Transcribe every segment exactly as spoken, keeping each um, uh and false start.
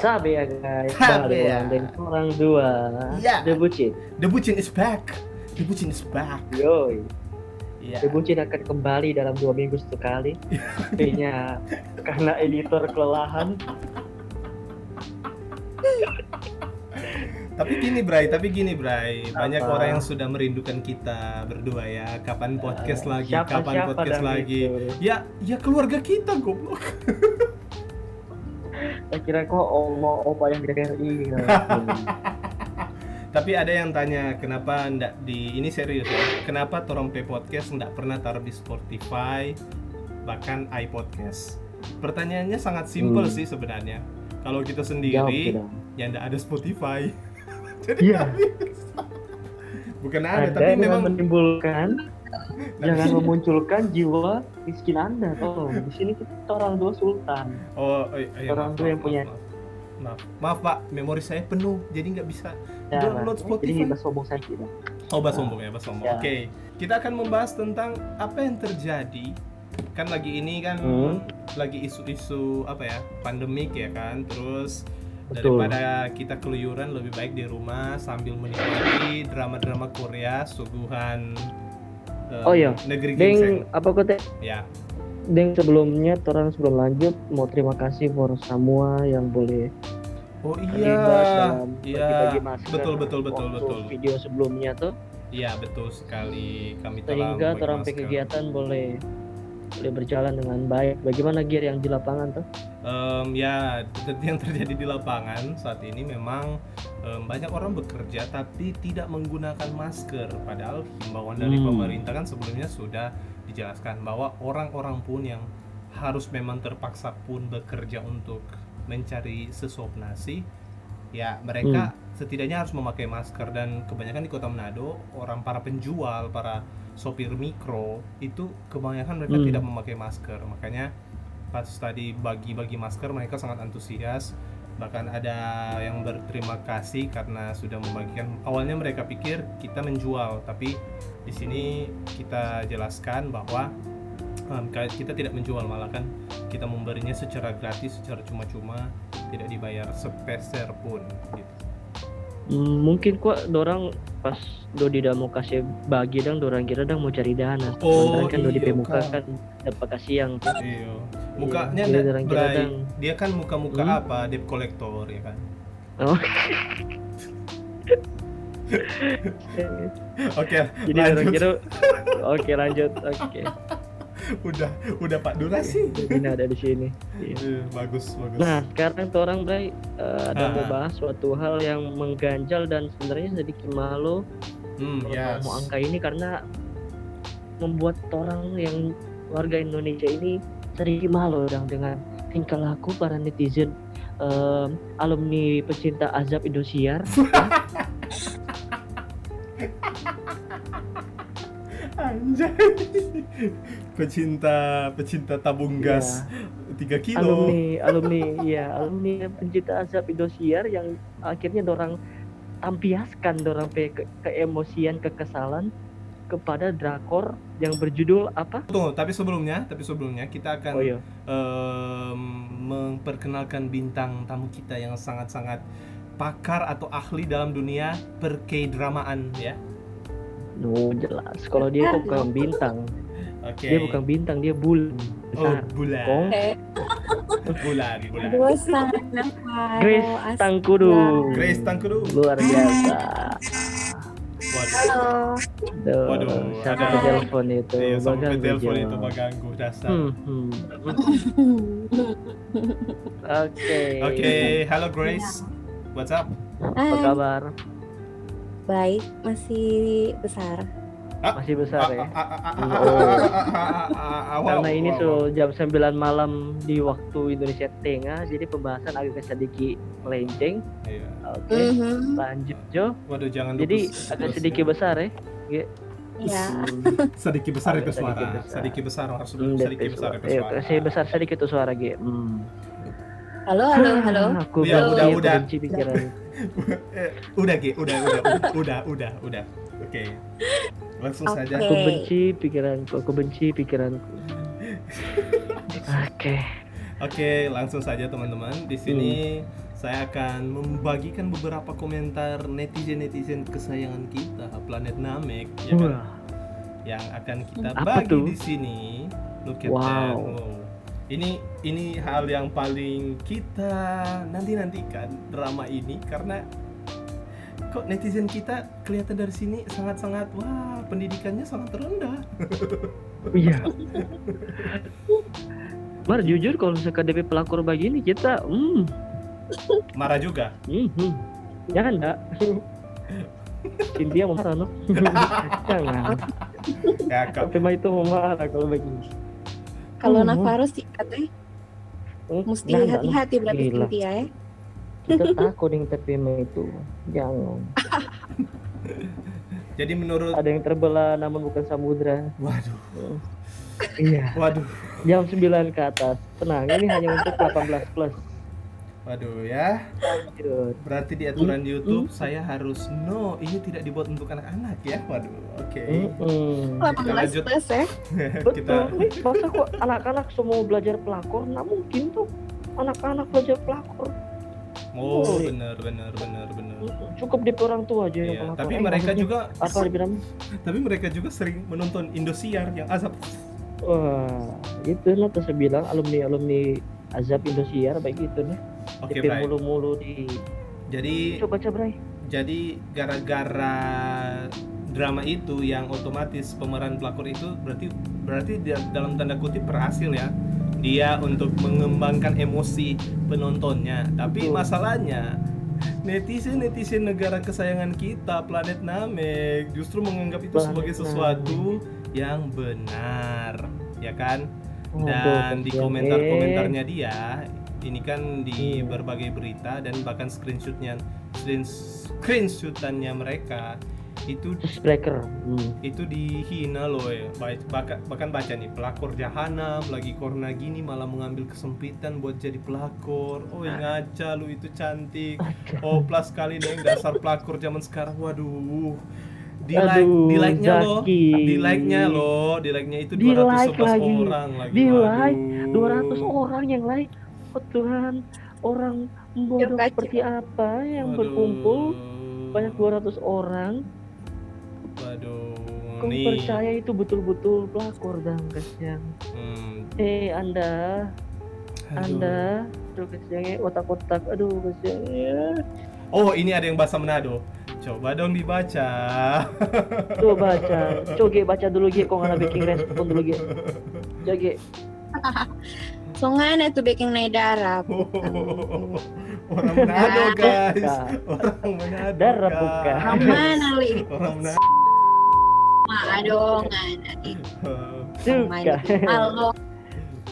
Sabe ya, guys. Sabe Balik ya. Ulang deng orang dua. Ya. The Bucin. The Bucin is back. The Bucin is back. Yoi. Iya. The Bucin akan kembali dalam dua minggu sekali. Kayaknya karena editor kelelahan. Tapi gini, Bray, tapi gini, Bray. Banyak Apa? Orang yang sudah merindukan kita berdua ya. Kapan podcast Eh, lagi? siapa- Kapan siapa podcast dang lagi? Itu? Ya, ya keluarga kita, goblok. Saya kira kok oma opa yang di R I. Tapi ada yang tanya, kenapa ndak di, ini serius ya, kenapa Torang pe Podcast ndak pernah taruh di Spotify, bahkan iPodcast? Pertanyaannya sangat simpel Hmm. sih sebenarnya. Kalau kita Jawab sendiri, dong. Ya ndak ada Spotify. Jadi Iya. nggak bisa. Bukan ada, Ada tapi yang memang menimbulkan, Nah, jangan di sini memunculkan jiwa miskin Anda, tolong. Di sini kita orang dua sultan. Oh, oh, iya, Orang maaf, tua yang maaf, punya. Maaf, maaf. Maaf, Pak, memori saya penuh, jadi nggak bisa Ya, download jadi Spotify. Bas sombong saja. Oh, Bas sombong ya, Bas sombong. Ya. Oke, kita akan membahas tentang apa yang terjadi. Kan lagi ini kan Hmm. lagi isu-isu apa ya, pandemik ya kan. Terus Betul. Daripada kita keluyuran, lebih baik di rumah sambil menikmati drama-drama Korea suguhan eh, Oh iya, negeri deng ginseng. Apa kote? Ya. Deng sebelumnya, torang sebelum lanjut mau terima kasih for semua yang boleh Oh terlibat iya, dalam iya, bagi-bagi masker betul betul betul waktu betul. Video sebelumnya tuh, Iya betul sekali. Kami telah sehingga membagi torang pe masker. Kegiatan boleh boleh berjalan dengan baik. Bagaimana, Gir, yang di lapangan tuh? Em, ya, yang terjadi di lapangan saat ini memang em, banyak orang bekerja tapi tidak menggunakan masker. Padahal himbauan dari Hmm. Pemerintah kan sebelumnya sudah dijelaskan bahwa orang-orang pun yang harus memang terpaksa pun bekerja untuk mencari sesuap nasi, ya mereka Hmm. setidaknya harus memakai masker. Dan kebanyakan di Kota Manado, orang, para penjual, para sopir mikro itu kebanyakan mereka Hmm. tidak memakai masker. Makanya pas tadi bagi-bagi masker, mereka sangat antusias. Bahkan ada yang berterima kasih karena sudah membagikan. Awalnya mereka pikir kita menjual, tapi di sini kita jelaskan bahwa em, ka- kita tidak menjual, malah kan kita memberinya secara gratis, secara cuma-cuma, tidak dibayar sepeser pun gitu. Hmm, mungkin kok dorang pas Dodi da mo kase bagi dang, dorang kira dang mo cari dana. Oh, Sementara kan Dodi iya, pe muka Kak. Kan dapa kasiang tuh. Iya. Mukanya Jadi ndak dorang kira berai. Dang. Dia kan muka-muka Hmm? Apa? Debt collector ya kan. Oh. Oke, Jadi dorang lanjut. Kira. Oke, lanjut. Oke. Udah, udah Pak durasi. Ini ada di sini. Iya. Iya, bagus, bagus. Nah, sekarang tuh orang, Bray, eh, ada Ah. Mau bahas suatu hal yang mengganjal dan sebenarnya sedikit malu. Hmm, Kalau yes. Mau angka ini karena membuat orang yang warga Indonesia ini sedikit malu dang dengan tingkah laku para netizen, em, alumni pecinta Azab Indosiar. Anjay. Pecinta, pecinta tabung gas tiga kilo. Alumni, alumni, iya, alumni pecinta Azab Indosiar yang akhirnya dorang tampiaskan dorang pe ke-, keemosian, kekesalan kepada drakor yang berjudul apa? Tunggu, tapi sebelumnya, tapi sebelumnya kita akan Oh iya. em, memperkenalkan bintang tamu kita yang sangat-sangat pakar atau ahli dalam dunia per-K-dramaan ya. No, jelas. Kalau dia kok bukan bintang. Oke. Dia bukan bintang, dia bulan Oh, besar. bulan. Kong. Oke. Bulan, bulan. Aduh, sangat nafas. Grace Tangkudu. Grace Tangkudu. Luar biasa. Waduh. Halo. Duh, Waduh, siapa ada- yang telepon itu? Iya, sampai Baganggu telepon jo. Itu baganggu dasar. Hmm, hmm. Oke. Oke, halo Grace. What's up? Apa Hai, kabar? baik, masih besar. Masih besar ya. Ah, ah, ah, ah, Hmm, ah, oh. ah, ah, ah, ah, ah, wow, Karena ini wow, so wow. Jam sembilan malam di waktu Indonesia Tengah, jadi pembahasan agak sedikit melenceng. Iya. Oke, Mhm. lanjut jo. Waduh, jangan Jadi dupus- agak dupus, sedikit ya. Besar ya. Ge- Ya. Sedikit besar Agak itu suara. sedikit besar. Sedikit besar harus Hmm, sedikit deh, besar itu ayo, suara. Kasih besar sedikit tuh suara ge. Hmm. Halo, halo, halo. Ah, aku Iya, benci, udah, aku udah. Benci pikiran. Eh, udah Ge, udah, udah, udah, udah, udah, udah. Oke. Langsung Oke. Saja. Aku benci pikiranku, aku benci pikiranku. Oke. Oke, langsung saja teman-teman. Di sini Hmm. Saya akan membagikan beberapa komentar netizen-netizen kesayangan kita, Planet Namek, ya kan? Wah. Yang akan kita Apa bagi tuh? di sini. Look at that. Wow. Wow. Ini, ini hal yang paling kita nanti-nantikan drama ini, karena kok netizen kita kelihatan dari sini sangat-sangat, wah, pendidikannya sangat rendah. Iya. Mar, jujur, kalau misalkan D P pelakor begini, kita, hmm. Marah juga? Hmm, hmm. Jangan, ndak. Cynthia mau marah, no? Jangan. Ya, Kak. Tapi mah itu mau marah kalau begini. Kalau Hmm, hmm. Navarro sikat, eh. Hmm, Mesti nah, ndak, no. Hati-hati berarti Gila. Cynthia, eh. Kita tako deng tapi mah itu. Jangan. Jadi menurut Ada yang terbelah namun bukan samudra. Waduh. Hmm. Iya. Waduh. Jam sembilan ke atas. Tenang, ini hanya untuk delapan belas plus. Waduh ya. Lanjut. Berarti di aturan Mm-mm. YouTube saya harus, "No, ini tidak dibuat untuk anak-anak ya." Waduh, oke. Mm-mm. Kita Delapan belas lanjut. plus, eh. Betul. Kita Nih, masa kok anak-anak semua belajar pelakor? Nggak mungkin tuh anak-anak belajar pelakor. Oh, Boleh. benar, benar, benar, benar. Mm-mm. Cukup D P orang tua aja yang Iya, pelakor. tapi Eh, mereka maksudnya juga apa se- dibilang? Tapi mereka juga sering menonton Indosiar yang azab. Wah, itu lah tuh saya bilang alumni-alumni azab Indosiar begitu nih. Oke, D P Bray. mulu-mulu di Jadi, Coba, coba, Bray. jadi gara-gara drama itu yang otomatis pemeran pelakor itu berarti, berarti dia dalam tanda kutip berhasil ya. Dia untuk mengembangkan emosi penontonnya. Tapi Betul. masalahnya netizen-netizen negara kesayangan kita, Planet Namek, justru menganggap itu Planet sebagai sesuatu Namek. yang benar, ya kan? Waduh, Dan di kasihan, komentar-komentarnya eh. dia, ini kan di Hmm. berbagai berita dan bahkan screenshotnya, screen-, screenshotannya mereka itu Icebreaker. Hmm. itu dihina loh ya. Baik, bahkan, bahkan baca nih, pelakor jahanam lagi corona gini malah mengambil kesempitan buat jadi pelakor. Oi, Nah. ngaca lu itu cantik. Aduh. Oplas kali deh, dasar pelakor zaman sekarang. Waduh. Di like, Aduh, di like-nya loh. Zaki. Di like-nya loh, di like-nya itu Di dua ratus sebelas like lagi. orang lagi. Di like, Waduh. dua ratus orang yang like. Oh Tuhan, orang bodoh Yuk, Kak, seperti coba. apa yang Waduh. berkumpul banyak dua ratus orang? Waduh, Kong nih. percaya itu betul-betul pelakor dang, kasihan. Hmm. Eh, Anda. Aduh. Anda. Aduh, kasihan ya, otak-otak. Aduh, kasihan ya. Oh, ini ada yang bahasa Manado. Coba dong dibaca. Coba baca. Coge baca dulu, Ge. Kong ngana bikin respon dulu, Ge. Coge. So ngana tu biking nae darah. Orang Manado, Nah. guys. Buka. Orang Manado, Darah guys. buka. Orang Manado. Orang Manado. Ma, aduh, ngana. Tuh, Sama Kak. ini. Halo.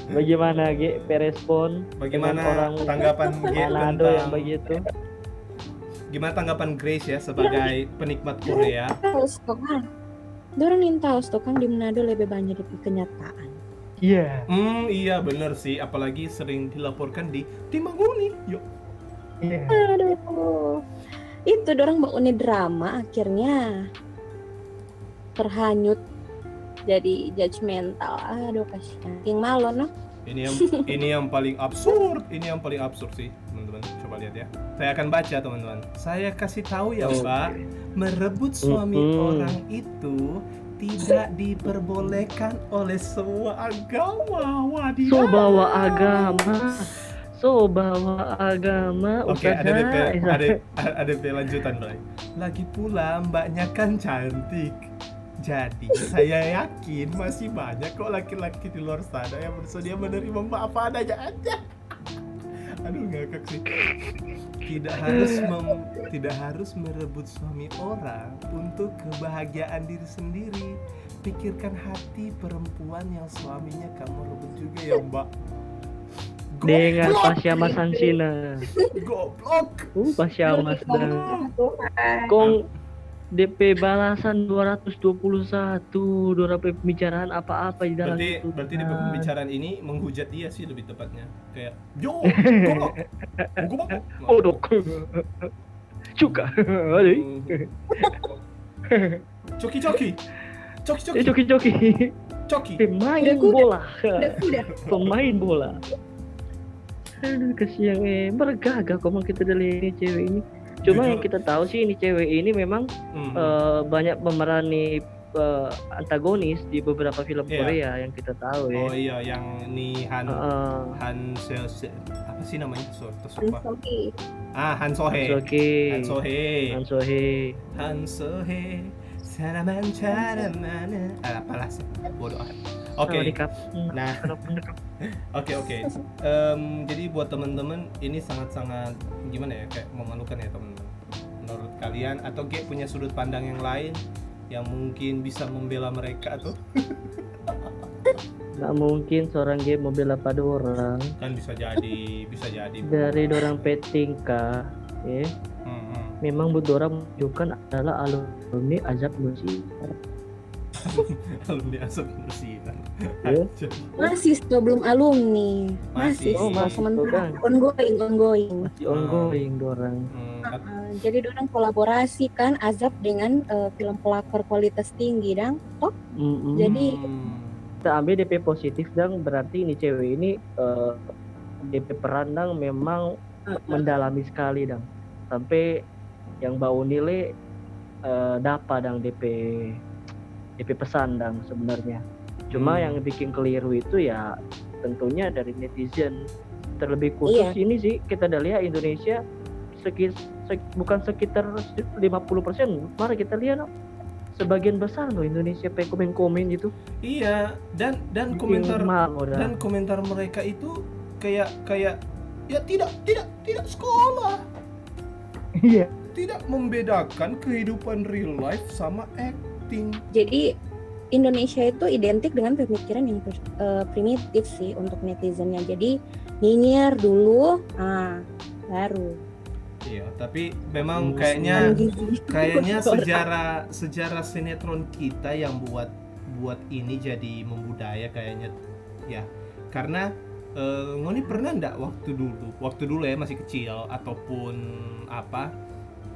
Bagaimana, Ge, pe respon Bagaimana dengan orang tanggapan Ge Manado yang tentang begitu? Gimana tanggapan Grace ya sebagai penikmat Korea? Tahu, kan? Dorang yang tahu, kan, di Manado lebih banyak di kenyataan. Iya. Hmm, iya bener sih, apalagi sering dilaporkan di Timanguni. Yuk. Iya. Aduh. Itu dorang mau uni drama, akhirnya terhanyut jadi judgmental. Aduh, kasihan. Ting malo, no? Ini yang, ini yang paling absurd, ini yang paling absurd sih, teman-teman. Coba lihat ya. Saya akan baca, teman-teman. Saya kasih tahu ya, Oke. Mbak, merebut suami Mm-mm. orang itu tidak diperbolehkan oleh semua agama. Wadidaw. So bawa agama. So bawa agama, Oke, ada ustazah, DP, ustazah. ada, ada DP lanjutan, Bray. Lagi pula, mbaknya kan cantik. Jadi, saya yakin masih banyak kok laki-laki di luar sana yang bersedia menerima mbak apa adanya aja. Aduh, ngakak sih. Tidak harus mem-, tidak harus merebut suami orang untuk kebahagiaan diri sendiri. Pikirkan hati perempuan yang suaminya kamu rebut juga ya, Mbak. Dengan Goblok. Pasha Masansina. Goblok. Uh, Pasha Mas dan Tuhan. Kong DP balasan dua ratus dua puluh satu, dorang pe pembicaraan apa-apa di dalam Berarti, itu, berarti DP kan. Pembicaraan ini menghujat dia sih lebih tepatnya. Kayak, "Yo, goblok. Goblok." Bodoh. Cuka. Aduh. Hmm. Coki, coki. Coki, coki. Eh, coki, coki. Coki. Pemain Udah kuda. bola. Udah kuda. Pemain bola. Aduh, kasihan, eh. Bergagah kok, Mang, kita udah lihat ini cewek ini. Cuma yang kita tahu sih, ini cewek ini memang, eh, banyak memerani, eh, antagonis di beberapa film Korea yang kita tahu, ya. Oh iya, yang ni Han, Han Se-, Se-, apa sih namanya? So-, terus Han apa? Sohee. Ah, Han Sohee. Han Sohee. Han Sohee. Han Sohee. Han Sohee. Saraman, saramana. Ah, apalah sih. Bodoh amat. Oke. Nah. Oke, oke. Em, jadi buat teman-teman, ini sangat-sangat, gimana ya, kayak memalukan ya, teman-teman. Menurut kalian, atau Ge punya sudut pandang yang lain yang mungkin bisa membela mereka tuh? Nggak mungkin seorang Ge mau bela pa dorang. Kan bisa jadi, bisa jadi. Dari dorang pe tingkah, ya. Memang buat dorang menunjukkan adalah alumni Azab Lucifer. Alumni Azab Lucifer. Iya. Masih sebelum alumni. Masih. Oh, masih, sementara ongoing, ongoing. Masih ongoing dorang. Heeh, jadi dorang kolaborasi kan Azab dengan, eh, film pelakor kualitas tinggi dang, toh? Jadi kita ambil D P positif dang, berarti ini cewek ini, eh, D P peran dang memang mendalami sekali dang. Sampai yang bau nilai, eh, dapa dang D P, D P pesan dang sebenarnya. Cuma yang bikin keliru itu ya tentunya dari netizen. Terlebih khusus ini sih, kita udah lihat Indonesia seki-, sek-, bukan sekitar lima puluh persen, mara kita lihat, no, sebagian besar loh Indonesia pe komen-komen itu. Iya, dan, dan komentar, dan komentar mereka itu kayak, kayak, "Ya tidak, tidak, tidak sekolah." Iya. Tidak membedakan kehidupan real life sama acting. Jadi, Indonesia itu identik dengan pemikiran yang per-, eh, primitif sih untuk netizennya. Jadi, nyinyir dulu, ah, baru. Iya, tapi memang kayaknya, kayaknya sejarah, sejarah sinetron kita yang buat, buat ini jadi membudaya kayaknya, ya. Karena, eh, ngoni pernah ndak waktu dulu, waktu dulu ya, masih kecil ataupun apa,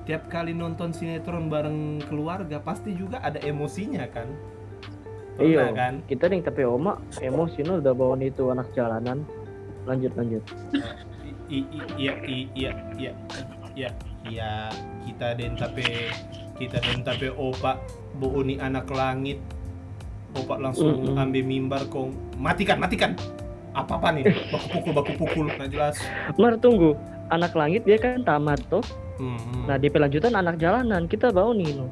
tiap kali nonton sinetron bareng keluarga pasti juga ada emosinya kan? Pernah kan? Kita deng ta pe oma emosi no, udah bawa itu anak jalanan. Lanjut, lanjut. I-, i-, iya, i-, iya, iya, iya, iya, kita deng ta pe, kita deng ta pe opa bauni anak langit. Opa langsung ambe mimbar kong, "Matikan, matikan! Apa-apa nih? Baku pukul, baku pukul, nggak jelas." Mar, tunggu. Anak langit dia kan tamat toh. Nah, di pelanjutan anak jalanan, kita bauni no.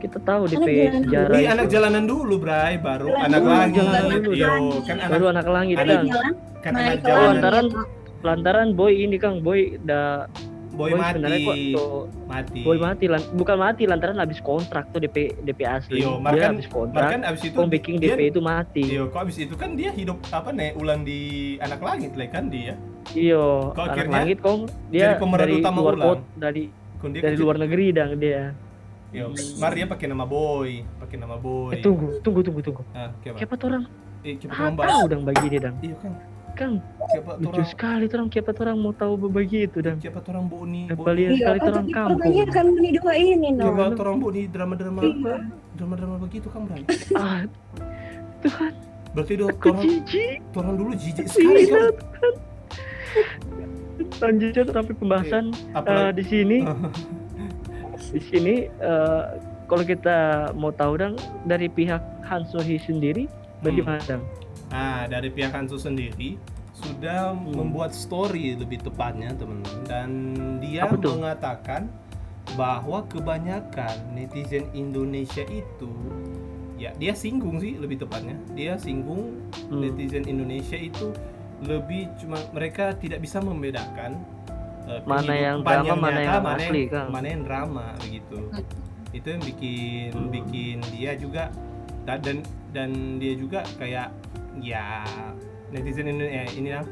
Kita tahu di pe sejarah. Iya, anak jalanan dulu, Bray, baru anak langit. Yo, kan anak, baru anak langit kan. Kan anak jalanan. Lantaran, lantaran Boy ini, Kang, Boy da, Boy mati. Boy mati, bukan mati, lantaran habis kontrak tuh D P, D P asli. Iyo, dia habis kontrak, kong bikin D P itu mati. Iyo, kok habis itu kan dia hidup, apa nih, ulang di anak langit lah kan dia. Iyo, anak langit kong dia dari luar kota, dari luar negeri dang dia. Yo, mar dia pake nama Boy, pake nama Boy. Eh, tunggu, tunggu, tunggu, tunggu. Ah, kiapa? Kiapa torang? Eh, kiapa torang bahas? Tahu dang bagini dang. Iya, Kang. Kang, lucu sekali torang, kiapa torang mau tahu begitu dang. Kiapa torang bauni, bauni. Iya, kan, tapi torang ini dua ini, no. Kiapa torang bauni drama-drama, drama-drama begitu, Kang Bray? Ah, Tuhan. Berarti torang, torang dulu jijik sekali, Kang. Lanjut, lanjut, tapi pembahasan, eh, di sini, di sini, eh, kalau kita mau tahu dang, dari pihak Han Sohee sendiri, bagaimana dang? Nah, dari pihak Han Sohee sendiri sudah membuat story, lebih tepatnya, teman-teman, dan dia mengatakan bahwa kebanyakan netizen Indonesia itu, ya, dia singgung sih lebih tepatnya, dia singgung netizen Indonesia itu lebih cuma mereka tidak bisa membedakan, eh, mana yang drama, mana yang asli, Kang. Mana yang drama begitu. Itu yang bikin, bikin dia juga, da-, dan, dan dia juga kayak, ya, netizen ini, eh, ini lah,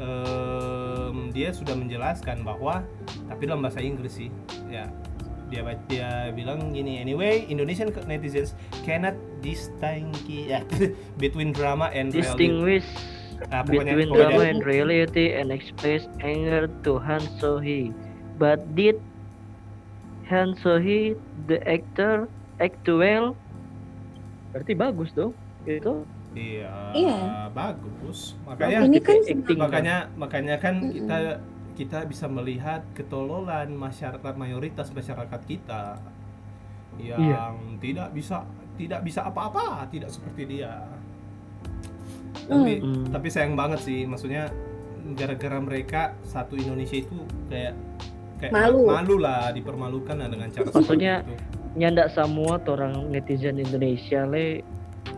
em, dia sudah menjelaskan bahwa, tapi dalam bahasa Inggris sih, ya, dia ba-, dia bilang gini, "Anyway, Indonesian netizens cannot distinguish, ya, between drama and reality." Distinguish between drama and reality and express anger to Han Sohee. But did Han Sohee, the actor, act well? Berarti bagus dong. Itu Iya, Iya. Bagus. Ini kan Acting. Makanya makanya kan kita kita bisa melihat ketololan masyarakat, mayoritas masyarakat kita yang Iya. tidak bisa tidak bisa apa-apa, tidak seperti dia. Tapi Hmm. tapi sayang banget sih, maksudnya gara-gara mereka satu Indonesia itu kayak kayak Malu. Malu lah, dipermalukan lah dengan cara Maksudnya, seperti itu. Nyanda samua torang netizen Indonesia le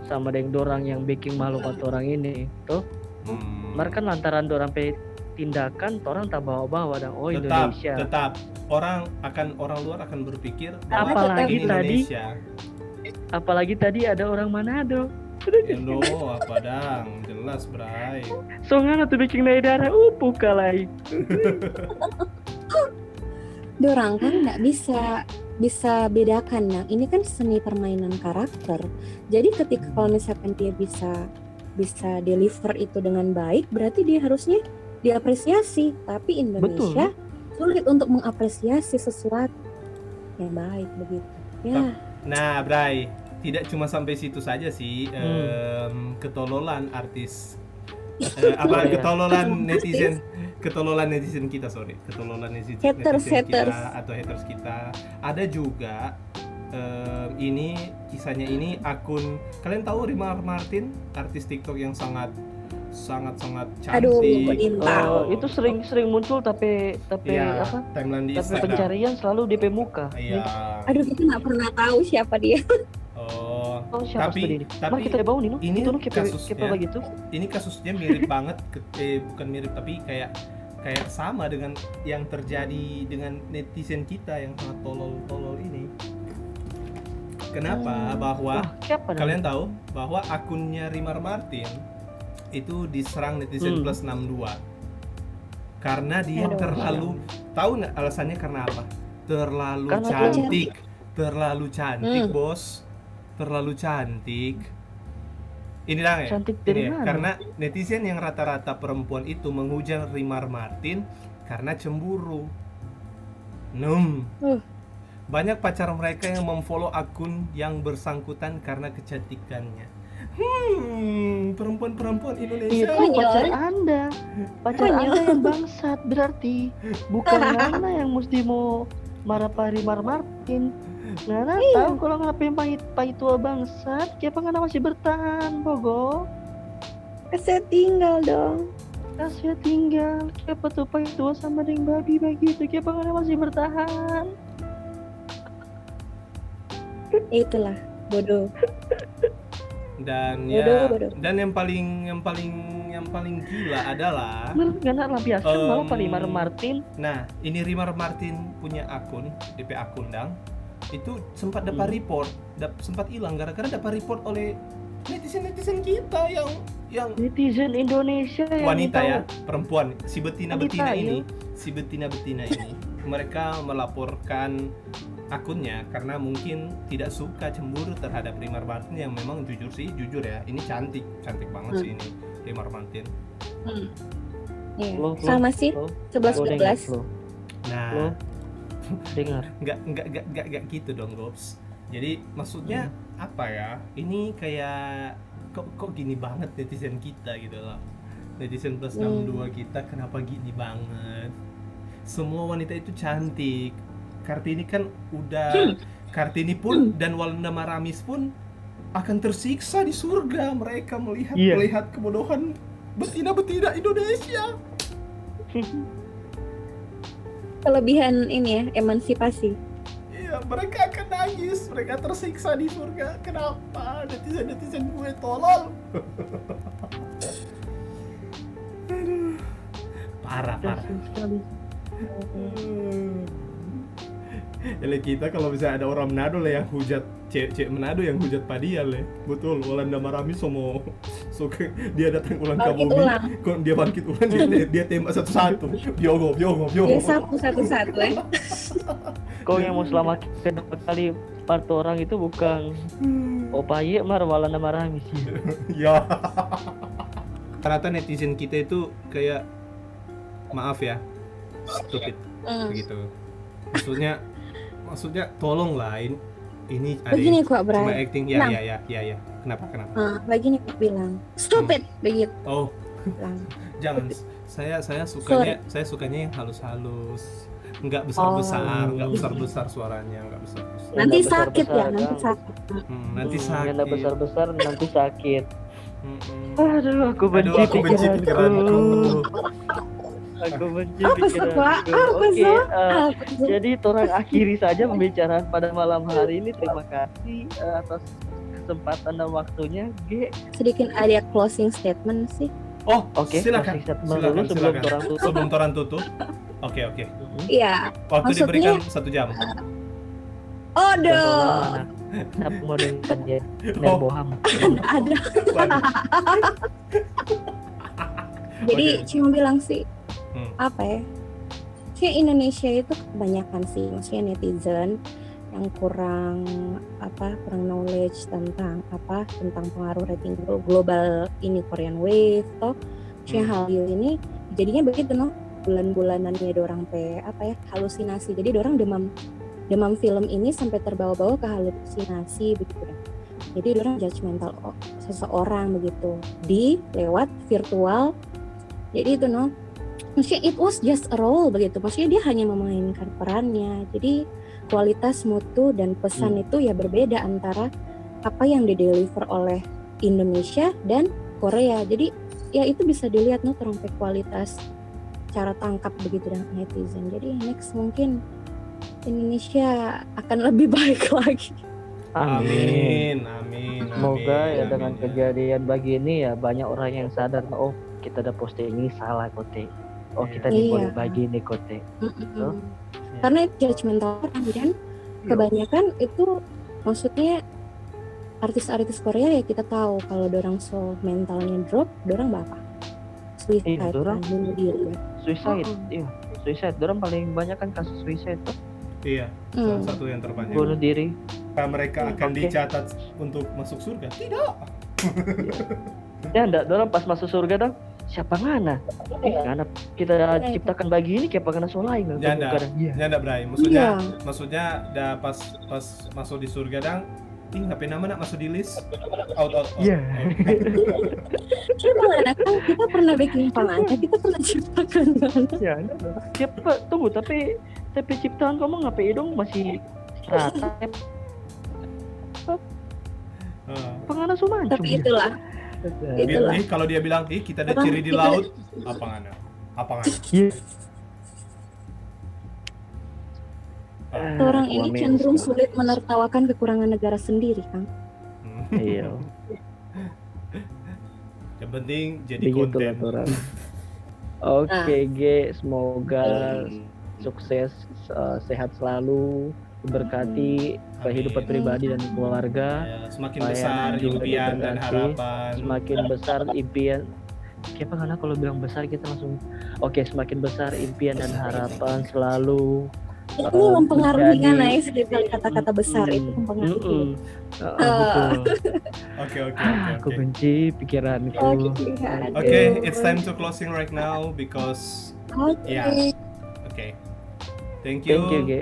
sama deng dorang yang biking malu pa torang ini, to. Hmm. Mar kan lantaran dorang pe tindakan, torang tabawa-bawa dang, oh, tetap Indonesia. Tetap orang akan orang luar akan berpikir bahwa Apalagi ini tadi, Indonesia. Apalagi tadi ada orang Manado. Hello, apa dang? Jelas, Bray. So ngana tu biking nae darah, upu kalai. Dorang kan nggak bisa bisa bedakan, nah, ini kan seni permainan karakter. Jadi ketika kalau misalkan dia bisa bisa deliver itu dengan baik, berarti dia harusnya diapresiasi. Tapi Indonesia sulit untuk mengapresiasi sesuatu yang baik begitu. Ya. Nah, Bray, tidak cuma sampai situ saja sih, em, ketololan artis, eh, Oh, apa iya. ketololan netizen, ketololan netizen kita, sorry, ketololan netizen, Haters, netizen kita haters. Atau haters kita. Ada juga, em, ini kisahnya ini akun, kalian tahu Rimar Martin, artis TikTok yang sangat sangat sangat Aduh, cantik. Bintang. Oh, itu sering-sering muncul tapi tapi Iya, apa? Timeline di Tapi Instagram. Pencarian selalu di P M U K. Iya. Aduh, kita nggak pernah tahu siapa dia. Oh, Oh, siapa tapi sudah ini? tapi Mar kita bawa nih, no? ini Itu no kepa kasusnya kepa bagitu. Ini kasusnya mirip banget ke, eh, bukan mirip tapi kayak kayak sama dengan yang terjadi dengan netizen kita yang sangat tolol-tolol ini. Kenapa? Hmm. Bahwa Wah, siapa kalian namanya? Tahu bahwa akunnya Rimar Martin itu diserang netizen Hmm. plus enam dua karena dia Aduh. terlalu tahu nggak alasannya karena apa? Terlalu Karena dia cantik, terlalu cantik Hmm. bos, terlalu cantik. Ini dang ya. Cantik Ini dari ya, mana? Karena netizen yang rata-rata perempuan itu menghujat Rimar Martin karena cemburu. Num. Uh. Banyak pacar mereka yang memfollow akun yang bersangkutan karena kecantikannya. Hmm, perempuan-perempuan Indonesia. Itu Konyol. Pacar Anda. Pacar Konyol. Anda yang bangsat berarti. Bukan Anda yang mesti mau marah pa Rimar Martin. Ngana Iya. Tahu kalau ngana pe pai-, paitua bangsat, kiapa ngana masih bertahan, Bogo? Kasih tinggal dong. Kasih tinggal, kiapa tu paitua sama deng babi bagitu, kiapa ngana masih bertahan? Itulah, bodoh. Dan Bodoh, ya, bodoh. Dan yang paling yang paling yang paling gila adalah Menurut ngana lah biasa mau Em, pa Rimar Martin. Nah, ini Rimar Martin punya akun, D P akun dang. Itu sempat dapat Hmm. report, dap, sempat hilang gara-gara dapat report oleh netizen-netizen kita yang yang Netizen Indonesia yang wanita tahu. Ya, perempuan, si betina-betina Wanita, ini, iya. Si betina-betina ini, mereka melaporkan akunnya karena mungkin tidak suka, cemburu terhadap Rimar Martin yang memang jujur sih, jujur ya, ini cantik, cantik banget Hmm. Sih ini Rimar Martin. Hmm. Iya. Lo, lo, Sama sih, lo, sebelas lo dua dengar, belas. Lo, Nah, lo dengar. nggak nggak nggak nggak nggak gitu dong, Gops. Jadi maksudnya Hmm. Apa ya? Ini kayak kok kok gini banget netizen kita gitu loh. Netizen plus Hmm. enam dua kita kenapa gini banget? Semua wanita itu cantik. Kartini kan udah Hmm. Kartini pun dan Walanda Maramis pun akan tersiksa di surga mereka melihat Iya. Melihat kebodohan betina-betina Indonesia. Kelebihan ini ya, emansipasi. Iya, mereka akan nangis, mereka tersiksa di surga. Kenapa netizen-netizen gue tolol? Aduh. Parah, parah. Kasian sekali. Hmm. Ele kita kalau misalnya ada orang Manado lah yang hujat, cewek-cewek Manado yang hujat pa dia le. Betul, Walanda Maramis somo so ke, dia datang ulang ke Bangkit bumi, ulang. Kok dia bangkit ulang, dia, dia tembak satu-satu. Biogo, biogo, biogo. Dia sapu satu-satu ya. Kau yang mau selamat kedua kali part orang itu bukan Opa Ye mar Walanda Maramis ya. Ya. Ternyata netizen kita itu kayak maaf ya, stupid Hmm. begitu. Maksudnya, maksudnya tolonglah ini Ini ada Begini yang kok, cuma Bray. Acting, ya, Tenang. Ya, ya, ya, ya. Kenapa, kenapa? Ah, begini aku bilang, stupid begitu. Oh, Bilang. Jangan. Saya saya sukanya saya sukanya yang halus-halus, nggak besar-besar, Oh. Nggak besar-besar suaranya, nggak besar-besar. Nanti Nggak sakit ya, besar-besar, nanti Kang. Sakit. Hmm, nanti Hmm, sakit. Yang besar-besar nanti sakit. Mm-mm. Aduh, aku benci Aduh, aku benci pikiranku. Pikiranku. Aku benci Apa sih, pikiranku. Pak? Apa Oke, sih? eh, Apa sih? Jadi orang akhiri saja pembicaraan pada malam hari ini. Terima kasih eh, atas kesempatan dan waktunya, G. Sedikit ada closing statement sih. Oh, Oke, silakan. Closing statement Silakan, dulu sebelum silakan. Orang tutup. Sebelum orang tutup. Oke, oke. Iya. Waktu Maksudnya- diberikan satu jam. Oh, Jangan dong. lama-lama. Siapa mau dengarkan dia? Oh. Boham. Ada. Waduh. Jadi Oke. Cuma bilang sih Hmm. Apa ya? Maksudnya Indonesia itu kebanyakan sih, maksudnya netizen yang kurang apa kurang knowledge tentang apa tentang pengaruh rating glo- global ini Korean Wave toh. Maksudnya Hmm. Hallyu ini jadinya begitu no bulan-bulanannya dorang pe apa ya halusinasi. Jadi dorang demam demam film ini sampai terbawa-bawa ke halusinasi begitu deh. Jadi dorang judgmental o- seseorang begitu di lewat virtual. Jadi itu no, maksudnya it was just a role begitu. Maksudnya dia hanya memainkan perannya. Jadi kualitas mutu dan pesan Hmm. itu ya berbeda antara apa yang di deliver oleh Indonesia dan Korea. Jadi ya itu bisa dilihat no terang pe kualitas cara tangkap begitu dengan netizen. Jadi next mungkin Indonesia akan lebih baik lagi. Amin. Amin, amin, Semoga amin, ya dengan amin, ya. Kejadian begini ya banyak orang yang sadar, oh, kita ada posting ini salah kote. Oh, kita Iya. Boleh begini kote. Mm-mm. Tuh. Karena itu judgmental orang kan Iya. kebanyakan itu maksudnya artis-artis Korea ya kita tahu kalau dorang so mentalnya drop, dorang apa? Suicide Iya, dorang kan, bunuh diri kan. Suicide, Oh. Iya, suicide. Dorang paling banyak kan kasus suicide tuh. Iya, Hmm. Salah satu yang terbanyak. Bunuh diri. Apakah mereka Hmm, akan oke. Dicatat untuk masuk surga? Tidak. Ya enggak, dorang pas masuk surga dong. Siapa ngana? Eh, ngana kita Iya. Ciptakan begini kayak ngana so lain. Nyanda, Iya. Nyanda, Bray. Maksudnya, Iya. Maksudnya, da pas pas masuk di surga dang, ih, apa nama nak masuk di list? Out, out, out. Iya. Out. Kita pernah kan, kita pernah bikin panganya, kita pernah ciptakan kan. Ya, ada dong. Siapa? Tunggu, tapi tapi ciptaan kamu ngapa hidung masih rata? Ah. Pangana so mancung Tapi dia. Itulah, Ih, itulah. Ih, kalau dia bilang, ih, kita ada Orang ciri di pikir- laut, apa ngana? Apa ngana? Iya. Ah. Orang ini cenderung sulit menertawakan kekurangan negara sendiri, Kang. Hmm. Iya. Yang penting jadi Begitulah konten. Orang. Oke, Nah. Ge, semoga Hmm. Sukses, eh, sehat selalu, diberkati kehidupan Amin. Pribadi dan keluarga. Ya, semakin Pelayanan besar juga impian dan diberkati. Harapan. Semakin besar impian. Siapa karena kalau bilang besar kita langsung, oke, semakin besar impian dan harapan selalu. Ini Eh, mempengaruhi jadi kan, Ais, gitu, kata-kata besar itu Mm-mm, mempengaruhi. mm-mm. Heeh, Eh. betul. Oke, oke, Ah, oke, aku oke. benci pikiranku. Oke, iya, Oke, aduh. It's time to closing right now because Oke. ya. Oke. Thank you. Thank you, Ge.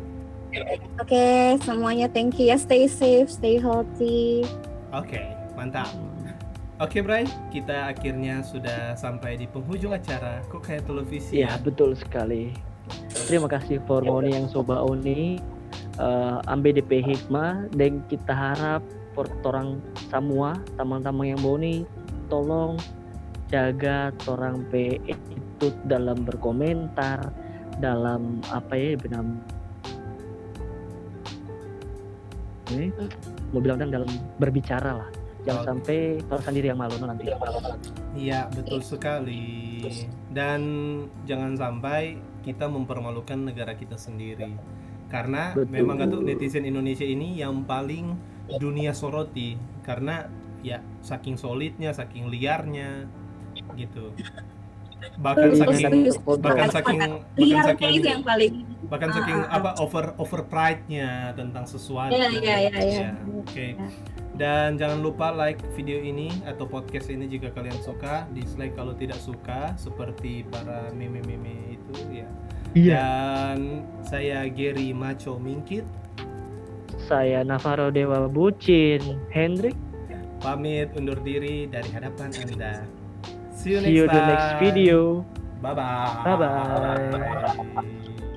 Oke, semuanya thank you ya. Stay safe, stay healthy. Oke, mantap. Oke, Bray, kita akhirnya sudah sampai di penghujung acara Kok Kayak Televisi Ya, ya. Betul sekali. Terima kasih for Moni yang soba Oni. Eh, ambe depe hikmah, dan kita harap for torang samua, tamang-tamang yang boni, tolong jaga torang pe attitude dalam berkomentar, dalam apa ya, benam-, eh, mau bilang dang dalam berbicara lah. Jangan Oke. Sampai torang sandiri yang malu no nanti. Iya, betul sekali. Dan jangan sampai kita mempermalukan negara kita sendiri. Karena Betul. Memang katu netizen Indonesia ini yang paling dunia soroti. Karena ya saking solidnya, saking liarnya gitu. Bahkan Betul, saking setuju. bahkan saking bahkan Liarnya saking itu yang paling bahkan Ah, saking ah, apa over over pride-nya tentang sesuatu. Iya, iya, iya, iya. Ya, oke. Dan jangan lupa like video ini atau podcast ini jika kalian suka, dislike kalau tidak suka, seperti para meme-meme itu ya. Iya. Dan saya Gary Macho Mingkit. Saya Navarro Dewa Bucin Hendrik. Pamit undur diri dari hadapan Anda. See you See you next the next time. Video. Bye bye. Bye bye.